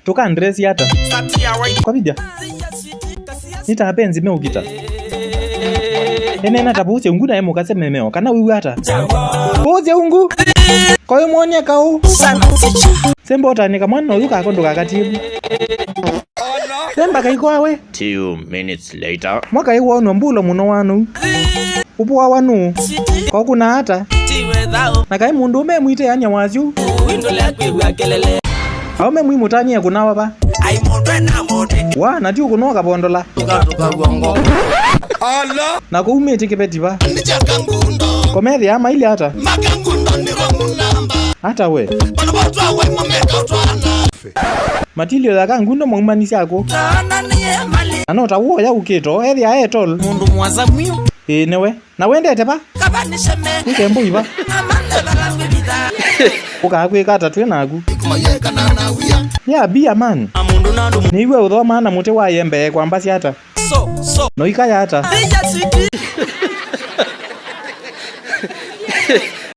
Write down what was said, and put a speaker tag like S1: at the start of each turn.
S1: Tukandresi ata kwa vidya nitapenzi meukita enena tapuusya ungu naye mukasememeo kana wiwi ata puusya ungu koyo mwonia kau semba utanika mwana uyu kako ndukakatibu semba kaikwawe.
S2: 2 minutes later.
S1: Mwaka iwonwa mbulo muno wanu upuwa wanu kokuna ata na kai mundu ume mwite anya wazyu aume mwimutanie kunawa pa wa nati ukunoa kapondola na kuumite kipeti pa komethia maili ata ata we matilio yakangundo mwaumanisyaku na no tawuoya ukito ethia etol.
S3: Mundu mwaza mwiu.
S1: Ii niwe na wendete pa ikembui pa ukakwika ata twi naku ya bia man niiwe uthoma na muti wa yembe kwamba syata
S3: So
S1: noikaya ata.